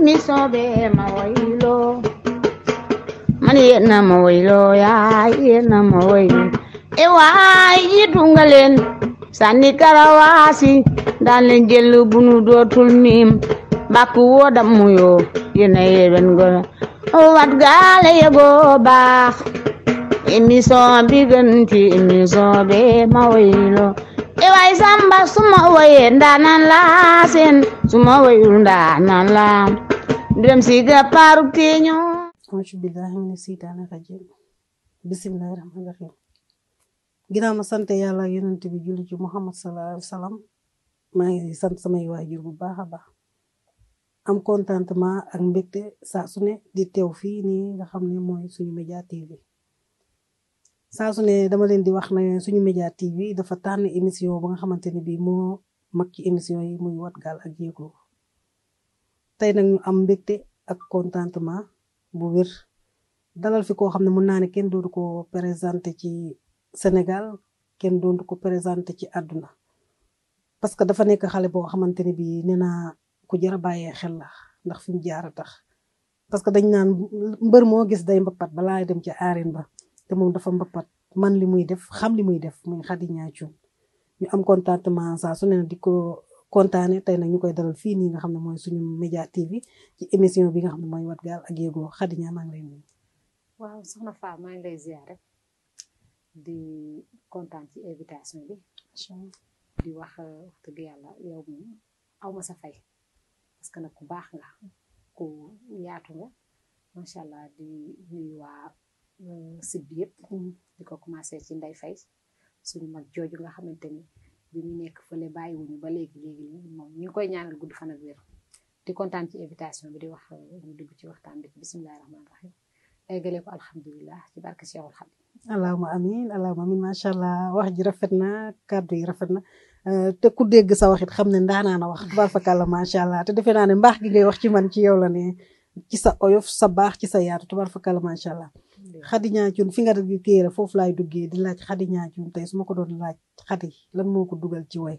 mi sobe ma waylo man yena ma waylo ya yena ma waylo e wayi dungalen sani karawasi dalen jelu bunu dotul mim bakku wodam muyo yena yeben gona o wat gale yego bax émission bi gën ci émission be ma waylo e way samba suma waye ndanan la sen suma wayul ndanan la dem si ga paru teño auzu billahi mina seytaani rajim bismillahir rahmanir rahim ginnaaw ma sant yàlla yonent bi julli ci Muhammad sallallahu alayhi wa sallam maa ngi sant samay waajur bu baax a baax am contentement ak mbégte saa su ne di teew fii nii nga xam ne mooy suñu média TV saa su ne dama leen di wax ne suñu média TV dafa tànn émission ba nga xamante ne bii moo mag ci émission yi muy Wat Gaal ak Jéego tey nag ñu am mbégte ak contentement bu wér dalal fi koo xam ne mën naa ne kenn dootu ko présenté ci Sénégal kenn dootu ko présenté ci àdduna parce que dafa nekk xale boo xamante ne bii nee naa ku jar a bàyyee xel la ndax fi mu jaar a tax parce que dañ naan mbër moo gis day mbappat balaa dem ci arène ba te moom dafa mbappat man li muy def xam li muy def muy Khady Niang Thioune ñu am contentement saa su ne di ko kontaane tey nag ñu koy dalal fii nii nga xam ne mooy suñu média TV ci émission bi nga xam ne mooy Wat Gaal ak Jéego Khady Niang maa ngi lay nuyu. waaw soxna Faa maa ngi lay ziare di kontaan ci invitation bi di wax dëgg yàlla yow moom aw ma sa fay parce que nag ku baax nga ku yaatu nga macha allah di nuyu waa site bi yëpp di ko commencé ci Ndeye Faye suñu mag jooju nga xamante ni bi ñu nekk fële bàyyiwuñu ba léegi moom ñu ngi koy ñaanal gudd fan ak wér di kontaan ci invitation bi di wax ñu dugg ci waxtaan bi bismillahi rahmaani rahim eggale ko alhamdulilah ci barke Cheikhul Khadim allahumma amin macha allah wax ji rafet na kàddu yi rafet na te ku dégg sa waxit xam ne ndaanaa na wax tubarfakàlla macha allah te defe naa ne mbaax gi ngay wax ci man ci yow la ne ci sa oyof sa baax ci sa yaatu tubarfakàlla macha allah Khady Niang Thioune fi nga dugg kii rek foofu laay duggee di laaj Khady Niang Thioune tey su ma ko doon laaj Khady lan moo ko dugal ci way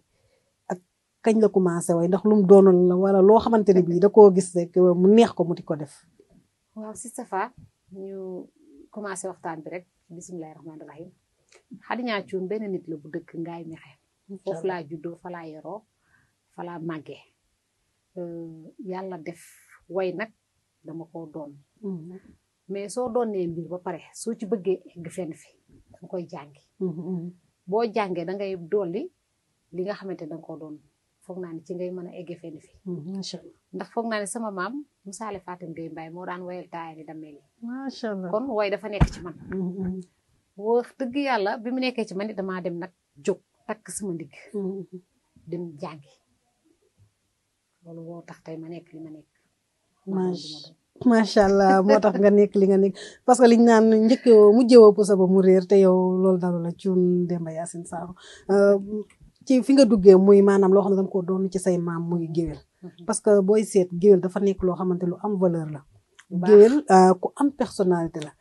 ak kañ la commencé way ndax lu mu doonoon la wala loo xamante ne bii da koo gis rek mu neex ko mu di ko def. waaw si Safa ñu commencé waxtaan bi rek bismillahi rahmaani rahim Khady Niang Thioune benn nit la bu dëkk Ngaye Mékhé foofu laa juddoo fa laa yoroo fa laa màggee yàlla def way nag dama ko doon mais soo doonee mbir ba pare soo ci bëggee egg fenn fi danga koy jàngi boo jàngee dangay dolli li nga xamante danga ko doon foog naa ne ci ngay mën a egg fenn fi ndax foog naa ne sama maam Musaale Fatim Gueye Mbaye moo daan wayal taaya ni dameel yi macha allah kon way dafa nekk ci man wax dëgg yàlla bi mu nekkee ci man it damaa dem nag jóg takk sama ndigg dem jàngi loolu moo tax tey ma nekk li ma nekk macha allah moo tax nga nekk li nga nekk parce que liñ naan njëkkewoo mujjewoo pusa ba mu réer te yow loolu dalu la Thioune Demba Yacine Sakho ci fi nga duggee muy maanaam loo xam ne danga ko doon ci say maam muy géwél parce que booy seet géwél dafa nekk loo xamante lu am valeur la géwél ku am personnalité la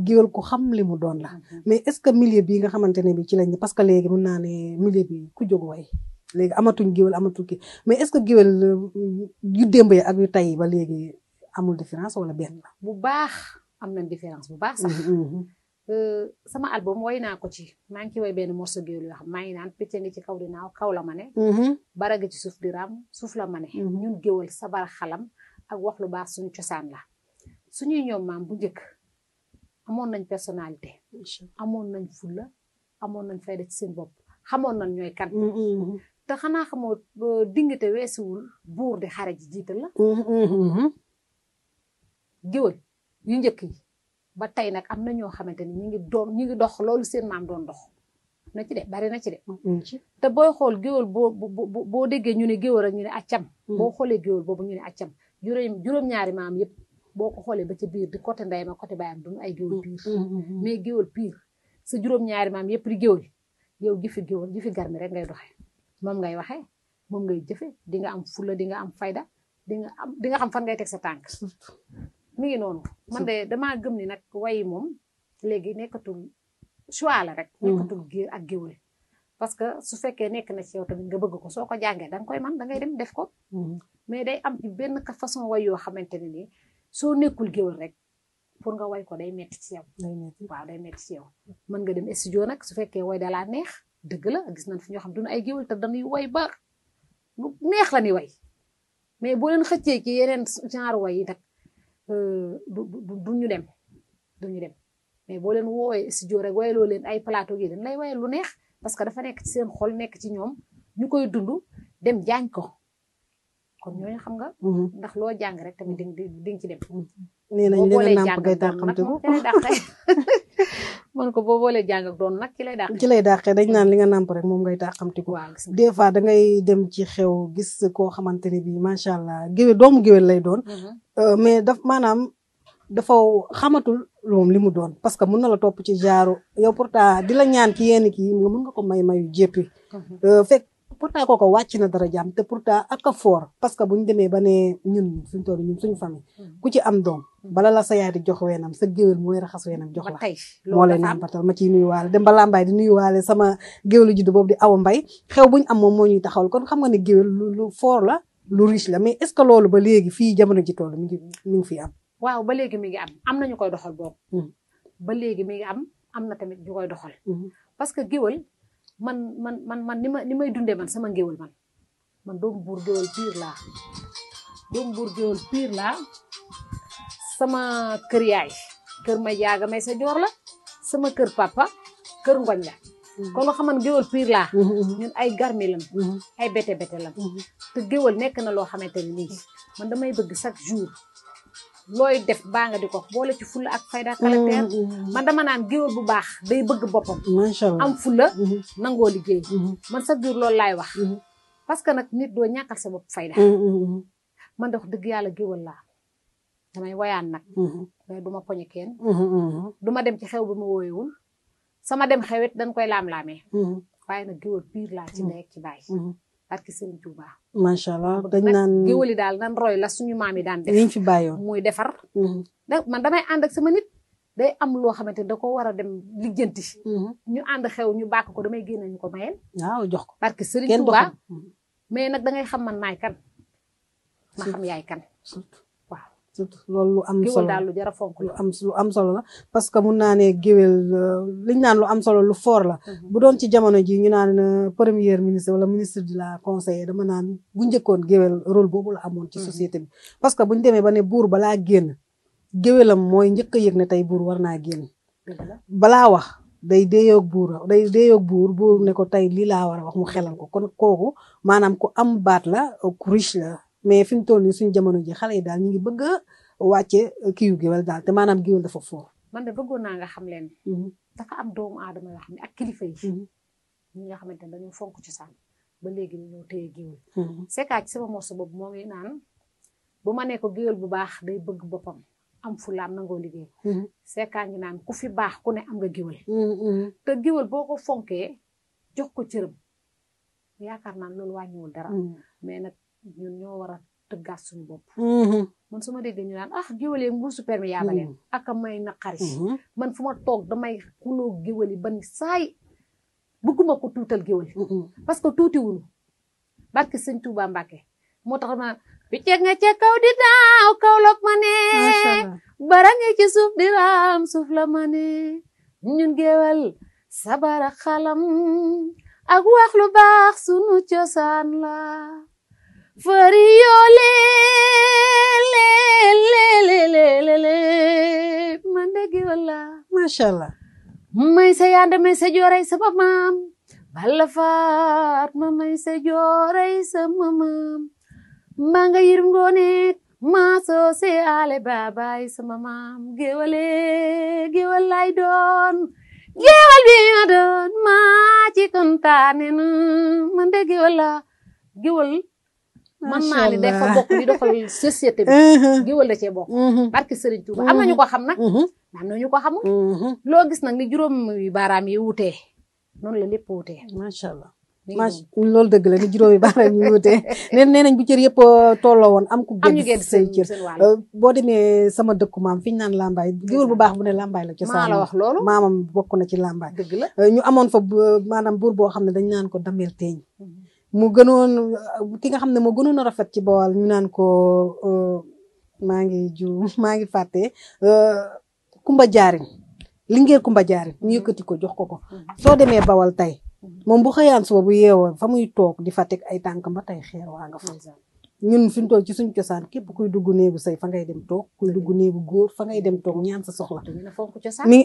géwél ku xam li mu doon la mais est-ce que milieu bii nga xamante ne bi ci lañ parce que léegi mën naa ne milieu bi ku jóg way léegi amatuñ géwél amatuñ kii mais est-ce que géwél yu démb yi ak yu tay ba léegi amul différence wala benn la bu baax am nañ différence bu baax sax sama album woy naa ko ci maa ngi ci woy benn morceau géwél yoo xam maa ngi naan picc ngi ci kaw di naaw kaw la ma ne baraga ci suuf di raam suuf la ma ne ñun géwél sabar xalam ak wax lu baax suñu cosaan la suñuy ñoom maam bu njëkk amoon nañ personnalité amoon nañ fulla amoon nañ fayda ci seen bopp xamoon nañ ñooy kan te xanaa xamoo dingate weesuwul buur di xare ji jiital la géwél yu njëkk yi ba tey nag am na ñoo xamante ni ñu ngi dox loolu seen maam doon dox na ci de bari na ci de te booy xool géwél boo déggee ñu ne géwél rek ñu ne accam boo xoolee géwél boobu ñu ne accam juróom-ñaari maam yëpp boo ko xoolee ba ca biir di côté ndey ma côté baayam duñu ay géwél piir mais géwél piir sa juróom-ñaari maam yëpp di géwél yow gi fi garmi rek ngay doxee moom ngay waxee moom ngay jëfe di nga am fulla di nga am fayda di nga xam fan ngay teg sa tànk mi ngi noonu man de damaa gëm ni nag way moom léegi nekkatul choix la rek nekkatul géer ak géwél parce que su fekkee nekk na ci yow tamit nga bëgg ko soo ko jàngee danga koy man dangay dem def ko mais day am ci benn façon way yoo xamante ne nii soo nekkul géwal rek pour nga way ko day metti ci yow. waaw day metti ci yow. mën nga dem studio nag su fekkee way da laa neex dëgg la gis nañ fi ñoo xam duñu ay géwal te dañuy way ba lu neex la ni way mais boo leen xëccee ci yeneen genre way yi nag duñu dem mais boo leen woowee studio rek wayloo leen ay plateau yi dañ lay wayal lu neex parce que dafa nekk ci seen xol nekk ci ñoom ñu koy dund dem jàng ko kon ñooñu xam nga. ndax loo jàng rek tamit di nga ci dem. nee nañ leen a nàmp ngay dàqamte ko man ko boo boolee jàng ak doon nag ci lay dàqee dañ naan li nga nàmp rek moom ngay dàqamte ko. des fois da ngay dem ci xew gis koo xamante ne bii macha allah géwél doomu géwél lay doon. mais maanaam dafa xamatul moom li mu doon parce que mun na la topp ci genre yow pourtant di la ñaan ci yenn kii nga mun nga ko mayu jéppi. fekk pourtant kooko wàcc na dara jàmm te pourtant ak a fort parce que bu ñu demee ba ne ñun suñ toll ñun suñu famille ku ci am doom bala la sa yaay di jox weenam sa géwél mooy raxas weenam jox la moo lay nàmpatal ma ciy nuyuwaale dem ba Lambaay di nuyuwaale sama géwélu juddu boobu di Awa Mbay xew buñ am moom moo ñuy taxawal kon xam nga ne géwél lu fort la lu riche la mais est-ce que loolu ba léegi fii jamono ji toll mi ngi fi am. waaw ba léegi mi ngi am nañu koy doxal boobu. ba léegi mi ngi am na tamit ñu koy doxal. parce que géwél man ni may dundee man sama géwél man doomu buur géwél pire laa sama kër yaay kër ma jaaga may sa joor la sama kër papa kër ngoñ la kon loo xam man géwél pire laa ñun ay garmi lan ay bete lan te géwél nekk na loo xamante ne nii man damay bëgg chaque jour looy def baa nga di ko boole ci fulla ak fayda caractère man dama naan géwél bu baax day bëgg boppam am fulla nangoo liggéey man chaque jour loolu laay wax parce que nag nit doo ñàkkal sa bopp fayda man de wax dëgg yàlla géwél laa damay wayaan nag mais du ma poñe kenn du ma dem ci xew bi ma wooyewul sama dem xewet dañ koy laam-laamee waaye nag géwél piir laa ci ndey ak ci baay barke Serigne Touba macha allah dañ naan géwél yi daal nan roy la suñu maam yi daan def liñ fi bàyyoon muy defar man damay ànd ak sama nit day am loo xamante ne da ko war a dem lijjanti ñu ànd xew ñu bàkk ko damay génne ñu ko mayel waaw jox ko barke Serigne Touba mais nag da ngay xam man maay kan ma xam yaay kan waaw surtout loolu lu am solo géwél daal lu jar a fonk lu am solo la parce que mun naa ne géwél liñ naan lu am solo lu fort la bu doon ci jamono ji ñu naan premier ministre wala ministre de la conseiller dama naan bu njëkkoon géwél rôle boobu la amoon ci société bi parce que buñu demee ba ne buur balaa génn géwélam mooy njëkk a yëg ne tey buur war naa génn balaa wax day deeyoog buur ne ko tey lii laa war a wax mu xelal ko kon kooku maanaam ku am baat la ku riche la mais fi mu toll nii suñu jamono ji xale yi daal ñu ngi bëgg a wàcce kiiw géwél daal te maanaam géwél dafa fort. man de bëggoon naa nga xam leen dafa am doomu aadama yoo xam ne ak kilifa yi ñi nga xamante ne dañoo fonk cosaan ba léegi ñu ñëw téye géwél sekkaa ci sama morceau boobu moo ngi naan bu ma ne ko géwél bu baax day bëgg boppam am fulaam nangoo liggéey sekkaa ngi naan ku fi baax ku ne am nga géwél te géwél boo ko fonkee jox ko cëram yaakaar naan loolu wàññiwul dara mais nag ñun ñoo war a tëggaat suñu bopp man su ma déggee ñu naan géwél yi mbuusu permis yaabaleen ak a may naqari man fu ma toog damay xuloo géwél yi ba ni saay bëgguma ko tuutal géwél parce que tuuti wuñu barke sëñ Touba Mbàkke moo tax ma picceg nga ca kaw di daaw kaw loog ma ne bara nga ci suuf di raam suuf la ma ne ñun géwél sabara xalam ak wax lu baax sunu cosaan la fari yoo le man de géwél la macha allah may sa yaande may sa jooray sama maam balla faat ma may sa jooray sama maam maa nga yirim ngoone maa soo se ale baabay sama maam géwél lay doon géwél bi ma doon maa ci kontaane na man de géwél la géwél man naa ni dafa bokk di doxal société bi géwél da cee bokk barke Serigne Touba am nañu ko xam nag am nañu ko xamul loo gis nag ni juróom baaraam yi wutee noonu la lépp wutee macha allah loolu dëgg la ni juróomi baaraam yi wutee nee nañ bu cër yëpp tolloo woon am ku gën say cër boo demee sama dëkku maam fi ñu naan Lambaay géwél bu baax bu ne Lambaay la cosaan maa la wax loolu maamam bokk na ci Lambaay dëgg la ñu amoon fa maanaam buur boo xam ne dañ naan ko dameel teeñ mu gënoon ki nga xam ne moo gënoon a rafet ci Bawol ñu naan ko maa ngi fàtte Kumba Jaarin Lingeer Kumba Jaarin ñu yëkkati ko jox ko soo demee Bawol tey moom bu xëyaan suba bu yeewoo fa muy toog di fa teg ay tànkam ba tey xeer waa nga fa ñun fi mu toll ci suñu cosaan képp kuy dugg néegu sëy fa ngay dem toog kuy dugg néegu góor fa ngay dem toog ñaan sa soxla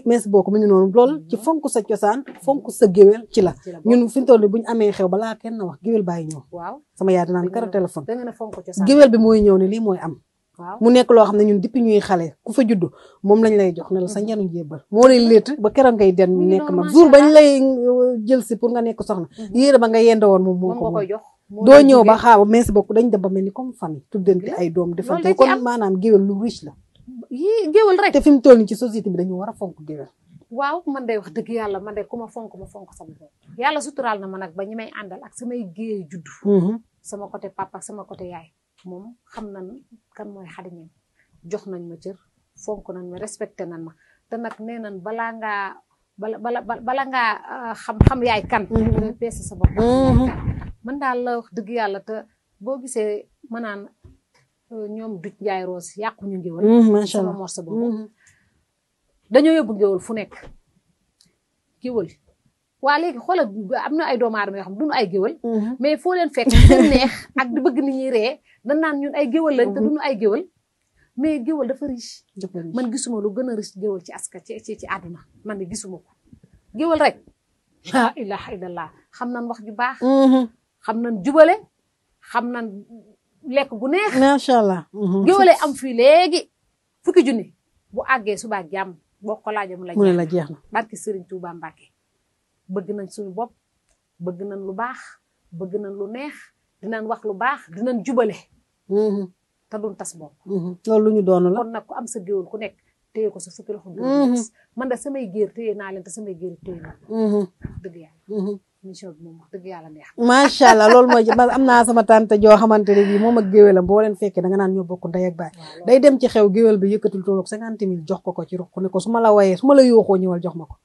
merci beaucoup mi ngi noonu loolu ci fonk sa cosaan fonk sa géwél ci la ñun fi mu toll buñu amee xew balaa kenn wax géwél bàyyi ñëw sama yaay dinaan kara téléphone géwél bi mooy ñëw ne lii mooy am mu nekk loo xam ne ñun depuis ñuy xale ku fa judd moom lañ lay jox ne la sa njanu jébbal moo lay létt ba keroog ngay den nekk mag jour bañ lay jël si pour nga nekk soxna yéere ba nga yenda woon moom moo ko jox doo ñëw ba xaaw merci beaucoup dañ dem ba mel ni comme famille tuddante ay doom defante kon maanaam géwél lu riche la yii géwél rek te fi mu toll nii ci société bi dañu war a fonk géwél waaw man day wax dëgg yàlla man de ku ma fonk sama bopp yàlla suturaal na ma nag ba ñi may àndal ak samay géey judd sama côté papa ak sama côté yaay moom xam nañ kan mooy Khady Niang jox nañ ma cër fonk nañ ma respecté nañ ma te nag nee nañ bala ngaa xam yaay kan nga peese sa bopp man daal la wax dëgg yàlla te boo gisee ma naan ñoom Duc Njaay Rose yàquñu ngéwal macha sama allah morceau boobu dañoo yóbbu ngéwal fu nekk géwal waa léegi xoolal am na ay doomu aadama yoo xam duñu ay géwal mais foo leen fekk seen neex ak di bëgg nit ñi ree dañ naan ñun ay géwal lañ te duñu ay géwal mais géwal dafa riche man gisuma lu gën a riche géwal ci aska ci àdduna man de gisuma ko géwal rek la ilaha illallah xam nañ wax ju baax xam nañ jubale xam nañ lekk gu neex macha allah géwale am fii léegi fukki junni bu àggee suba jàmm boo ko laajee mu la jeex na barki Serigne Touba Mbacké bëgg nañ suñu bopp bëgg nañ lu baax bëgg nañ lu neex dinañ wax lu baax dinañ jubale te duñ tas bopp loolu lu ñu doon la kon nag ku am sa géwal ku nekk téye ko sa fukki loxo man da samay géer téye naa leen te samay géer téye naa dëgg yàlla émission bi moom wax dëgg yàlla neex macha allah loolu mooy am naa sama tante joo xamante ne bii moom ak géwélam boo leen fekkee da nga naan ñoo bokk ndey ak baay day dem ci xew géwél bi yëkkatul tolloog 50 000 jox ko ci ruq ne ko su ma la wayee su ma la yooxoo ñëwal jox ma ko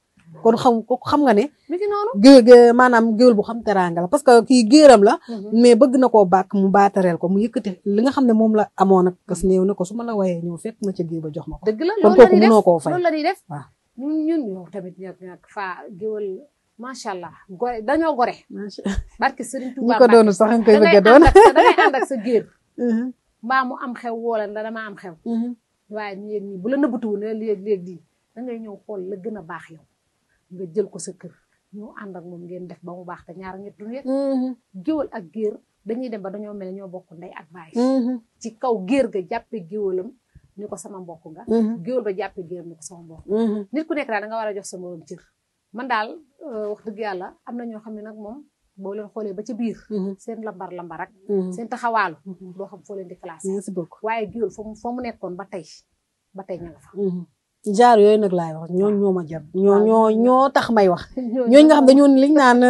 kon xam nga ne mi ngi noonu maanaam géwél bu xam teraanga la parce que kii géeram la mais bëgg na koo bàkk mu baatareel ko mu yëkkati li nga xam ne moom la amoon ak kas néew ne ko su ma la wayee ñëw fekk ma ca géew ba jox ma ko dëgg la kon kooku mënoo koo fay loolu la ñuy def waaw ñun yow tamit ñak faa géwél macha allah gore dañoo gore barke Serigne Touba ñi ko doonu sax nga koy bëgg a doon dangay ànd ak sa géer mbaa mu am xew woola da dama am xew waaye yéen ñi bu la nëbbatuwu ne léeg-léeg lii da ngay ñëw xool la gën a baax yow nga jël ko sa kër ñu ànd ak moom ngeen def ba mu baax te ñaar ñett du nekk géwal ak géer dañuy dem ba dañoo mel ñoo bokk ndey ak baay ci kaw géer ga jàppe géwalam ni ko sama mbokk nga géwal ba jàppe géer ni ko sama mbokk nit ku nekk daal da nga war a jox sa morom cër man daal wax dëgg yàlla am na ñoo xam ne nag moom boo leen xoolee ba ca biir seen lambar ak seen taxawaalu doo xam foo leen di classé merci beaucoup waaye géwal fa mu nekkoon ba tey ña nga fa jaar yooyu nag laay wax ñoo ma jar ñoo tax may wax ñooñu nga xam dañoo liñ naan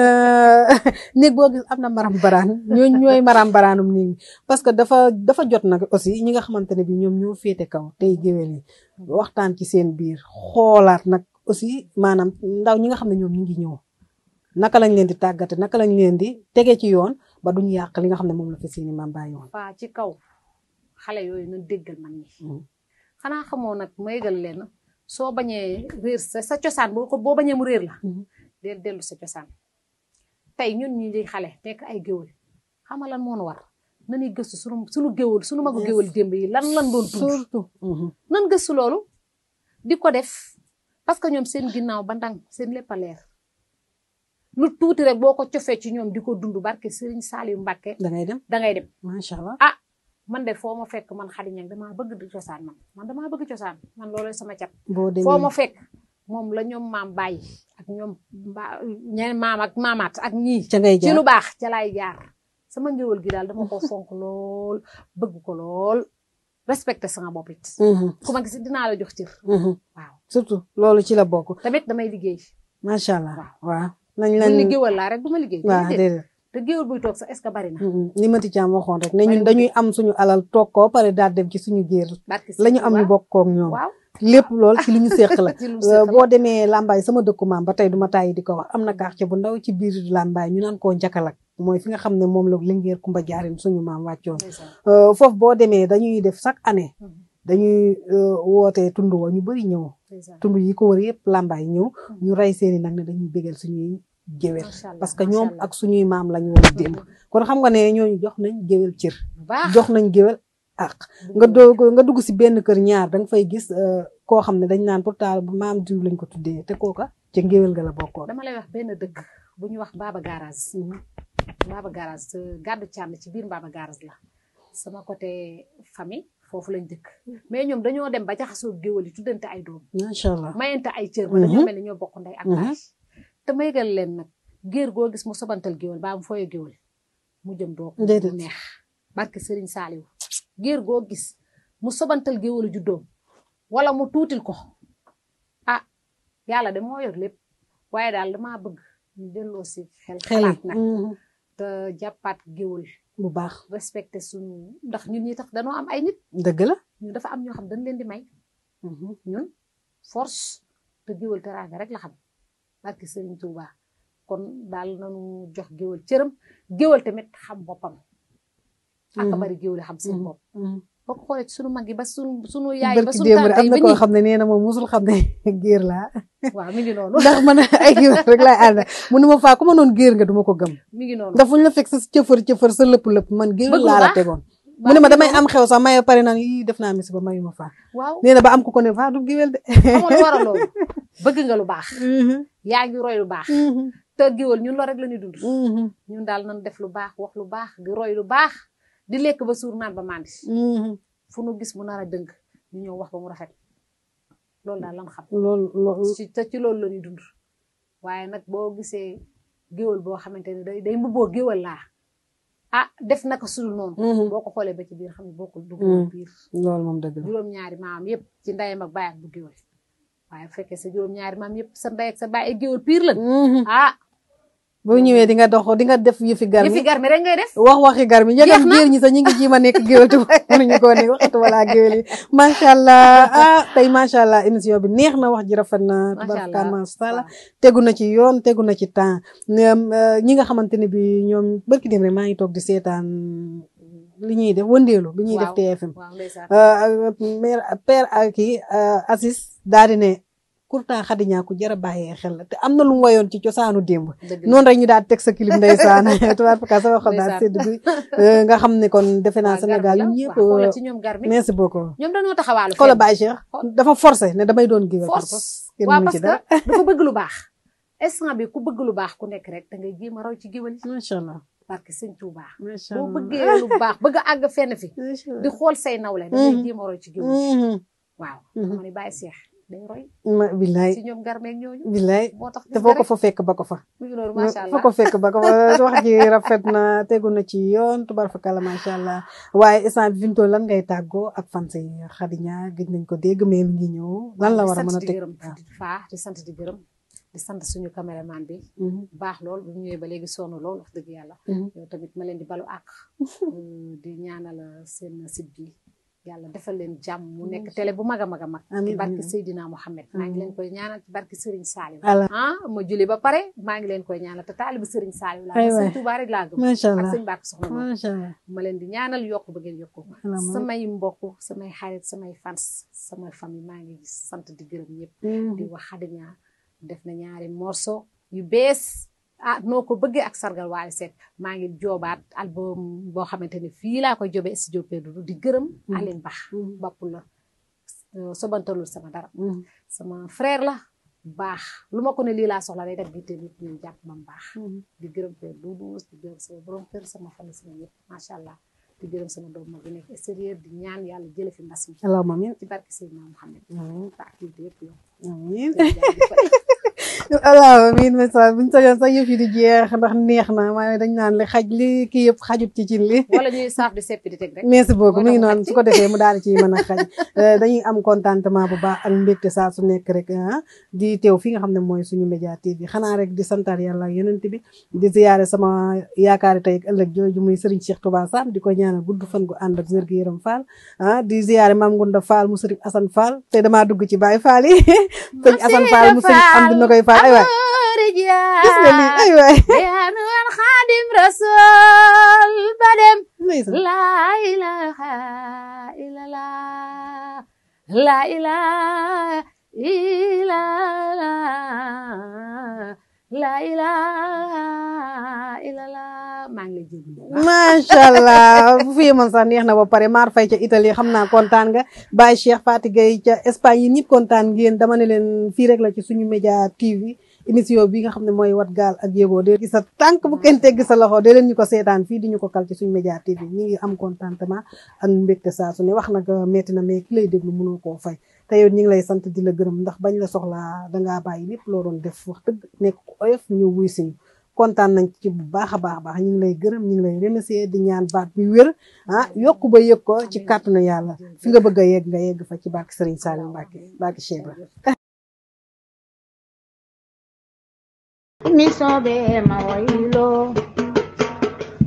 néeg boo gis am na maram baraan ñooy maram baraanum néeg mi parce que dafa jot nag aussi ñi nga xamante ne bi ñoom ñoo féete kaw tey géwél yi waxtaan ci seen biir xoolaat nag aussi maanaam ndaw ñi nga xam ne ñoom ñu ngi ñëw naka lañ leen di tàggate naka lañ leen di tege ci yoon ba duñu yàq li nga xam ne moom la fi seeni maam bàyyi woon fa ci kaw xale yooyu na déggal man ñi xanaa xamoo nag ma yëgal leen soo bañee réer sa cosaan boo bañee mu réer la del dellu sa cosaan tey ñun ñi di xale nekk ay géwël xama lan moo nu war nañuy gëstu suñu géwël suñu magu géwël démb yi lan doon surtout nan gëstu loolu di ko def parce que ñoom seen ginnaaw ba ndang seen lépp a leer lu tuuti rek boo ko cofee ci ñoom di ko dund barke Serigne Saliou Mbacké dangay dem macha allah ah man de foo ma fekk man Khady Niang damaa bëgg di cosaan man damaa bëgg cosaan man loolu sama cat foo ma fekk moom la ñoom maam bàyyi ak ñoom ñeen maam ak maamaat ak ñii ci lu baax ca laay jaar sama ngéwël gi daal dama ko fonk lool bëgg ko lool respecté sama bopp it ku ma gis dinaa la jox cër waaw surtout loolu ci la bokk tamit damay liggéey macha allah waaw nañ leen ni géwël laa rek du ma liggéey waaw déedéet te géwél buy toog sax est-ce que bari na li Mati Thiam waxoon rek ne ñun dañuy am suñu alal toog ko pare daal dem ci suñu géer la ñu am ñu bokk koog ñoom lépp lool ci li ñu seq la boo demee Lambaay sama dëkku maam ba tey duma tàyyi di ko wax am na quartier bu ndaw ci biir Lambaay ñu naan koo njakalak mooy fi nga xam ne moom la Linguère Kumba Jaarim suñu maam wàccoon foofu boo demee dañuy def chaque année dañuy wootee tund wa ñu bëri ñëw tund yi ko wër yëpp lambaay ñëw ñu rey seeni nag ne dañuy bégal suñuy géwél parce que ñoom ak suñuy maam lañu woon démb kon xam nga ne ñooñu jox nañ géwél cër jox nañ géwél ak nga dugg si benn kër ñaar danga fay gis koo xam ne dañ naan pourtant bu maam diw lañ ko tuddee te kooka ca ngéwél ga la bokkoon dama lay wax benn dëgg bu ñu wax Baba Garage Baba Garage gàddu càmm ci biir Baba Garage la sama côté famille foofu lañ dëkk mais ñoom dañoo dem ba jaxasoo géwél yi tuddante ay doom macha allah mayante ay cër ba dañoo mel ni ñoo bokk ndey ak baay te maygal leen nag géer goo gis mu sobantal géwél baa mu fooye géwél mu jëm doo mu neex barke Serigne Saliou géer goo gis mu sobantal géwélu juddoom wala mu tuutil ko ah yàlla de moo yor lépp waaye daal damaa bëgg ñu delloo si xel xalaat nag te jàppaat géwél bu baax respecté suñu ndax ñun ñi tax danoo am ay nit dëgg la ñun dafa am ñoo xam dañ leen di may ñun force te géwél teraanga rek la xam barke Serigne Touba kon daal nañu jox géwél cëram géwél tamit xam boppam ak bari géwél xam seen bopp boo ko xoolee ci sunu mag yi ba sunu yaay ba sunu tante yi am na koo xam ne nee na moom musul xam ne géer laa waaw mi ngi noonu ndax man ay géwél rek laay ànd mu ne ma faa ku ma noon géer nga duma ko gëm mi ngi noonu ndax fu ñu la fekk sa cëfër sa lëpp man géwél laa la tegoon mu ne ma damay am xew sax maye pare naan yi def naa misi ba mayu ma faa waaw nee na ba am ko ko ne faa du géwél de xamoon war a loolu bëgg nga lu baax yaa ngi roy lu baax te géwél ñun loolu rek la ñuy dund ñun daal nañ def lu baax wax lu baax di roy lu baax di lekk ba suur naan ba mandi fu nu gis mu nar a dëng ñu ñëw wax ba mu rafet loolu daal lan xam loolu ci loolu la ñuy dund waaye nag boo gisee géwél boo xamante ne day mbubboo géwél laa ah def naka sudul noonu boo ko xoolee ba ci biir xam ne bokkul dugg biir loolu moom dëgg la juróom-ñaari maam yëpp ci ndeyam ak baay ak bu géwél waaye bu fekkee sa juróom-ñaari maam yëpp sa ndey ak sa baay ak géwél piir lan ah boo ñëwee di nga dox di nga def yëfi garmi rek ngay def waxi garmi njëgam géer ñi sax ñi ngi jiima nekk géwél tu mënuñu koo nekk waxatu wala géwél yi macha allah ah tey macha allah émission bi neex na wax ji rafet na tubarkalla macha allah tegu na ci yoon tegu na ci temps ñi nga xamante ne bi ñoom barki dem rek maa ngi toog di seetaan li ñuy def wëndeelu bi ñuy def TFM père kii Aziz daal di ne pourtant Khady Niang ku jar a bàyyee xel la te am na lu mu wayoon ci cosaanu démb noonu rek ñu daal teg sa clip ndeysaan tubaarkalla sama xol daal sedd bi nga xam ne kon defe naa Sénégal yi ñëpp merci beaucoup ñoom dañoo taxawaalu xoolal Baye Cheikh dafa forcé ne damay doon géwél force waaw parce que dafa bëgg lu baax instant bi ku bëgg lu baax ku nekk rek da ngay jéem a raw ci géwél yi macha allah parce que sëñ Touba boo bëggee lu baax bëgg a àgg fenn fi di xool say nawle da ngay jéem a raw ci géwél yi waaw xam ne Baye Cheikh day roy billaay ci ñoom garmeeg ñooñu billaay moo tax te foo ko fa fekk ba ko fa foo ko fekk ba ko fa wax ji rafet na tegu na ci yoon tubarfakala macha allah waaye instant bi fi mu toll lan ngay tàggoo ak fan si Khady Niang gëj nañ ko dégg mais mi ngi ñëw lan la war a mën a teg di sant di gërëm di sant suñu caméraman bi baax lool bu ñëwee ba léegi sonn lool wax dëgg yàlla yow tamit ma leen di balu àq di ñaanal seen site bi yàlla defal leen jàmm mu nekk télé bu mag a mag a mag ci barke Seydina Mohamed maa ngi leen koy ñaanal ci barke Serigne Saliou ma julli ba pare maa ngi leen koy ñaanal te taalibu Serigne Saliou laa Serigne Touba rek laa gëm ak sëñ Barke soxna ma leen di ñaanal yokk ba ngeen yokku samay mbokk samay xarit samay fans samay famille maa ngi sant di gërëm ñëpp di wax Khady Niang def na ñaari morceau yu bees noo ko bëggee ak sargal Wally Seck maa ngi joobaat album boo xamante ne fii laa koy jobee studio Pedro di gërëm Aline Ba bopp la sobantalul sama dara sama frère la baax lu ma ko ne lii laa soxla day def bitte nit ñu jàpp mam baax di gërëm Père Doudou di gërëm sama borom kër sama famille sama ñëpp macha allah di gërëm sama doom mag bi nekk extérieur di ñaan yàlla jële fi mbas mi allahumma amiin ci barke Seydina Mohamed ta activité yëpp yow amiin allah amiin message buñu sañoon sax yëf yi di jeex ndax neex na waaye dañ naan li xaj li kii yëpp xajut ci cin li wala ñuy saaf di seppi di teg rek merci beaucoup mi ngi noonu su ko defee mu daal ci mën a xaj dañuy am contentement bu baax ak mbégte saa su nekk rek di teew fi nga xam ne mooy suñu Média TV xanaa rek di santaat yàlla ak yonent bi di ziyaare sama yaakaari tey ak ëllëg jooju muy Serigne Cheikh Touba Sam di ko ñaanal gudd fan gu ànd ak wér gu yaram Fall di ziyaare Mame Ngunda Fall mu Serigne Assane Fall te damaa dugg ci Baye Fall yi sëñ Assane Fall mu Serigne am dina koy Fall ay waay gis nga lii ay waay Xaadim Rasul ba dem ndeysaan la ilaha illallah la ilaha illallah la ilaha illallah maa ngi lay jégalu macha allah bu fi yemoon sax neex na ba pare Mar Faye ca Italie xam naa kontaan nga Baye Cheikh Faty Gueye ca Espagne yi ñëpp kontaan ngeen dama ne leen fii rek la ci suñu média TV émission bi nga xam ne mooy wat gaal ak yéegoo de gis sa tànk bu kenn tegg sa loxo de leen ñu ko seetaan fii di ñu ko kal ci suñu média TV ñi ngi am contentement ak mbégte saa su ne wax nag metti na mais ki lay déglu mënoo koo fay te yow ñu ngi lay sant di la gërëm ndax bañ la soxlaa dangaa bàyyi lépp loo doon def wax dëgg nekk ko oyof ñëw wuy siñu kontaan nañ ci bu baax a baax ñu ngi lay gërëm ñu ngi lay remercier di ñaan baat bi wér yokku ba yëg ko ci kàttanu yàlla fi nga bëgg a yegg nga yegg fa ci barke Serigne Saliou Mbacké barke Cheikh Ibra émission be ma waylo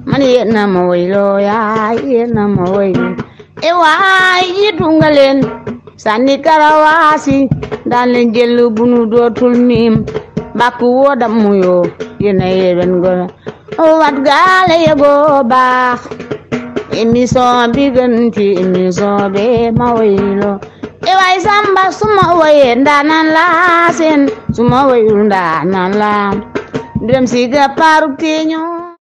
man yéena ma waylo yaay yéena ma waylo e waay yitu nga leen sànni karawaasi daan leen jël bu nu dootul miim bakku woodam muyo yéena yewen gona wat gaale yegoo baax émission bi gën ci émission be ma waylo e waay samba suma waye ndaanan laa seen suma wayul ndaanan laa ndem si ga paruk teñoo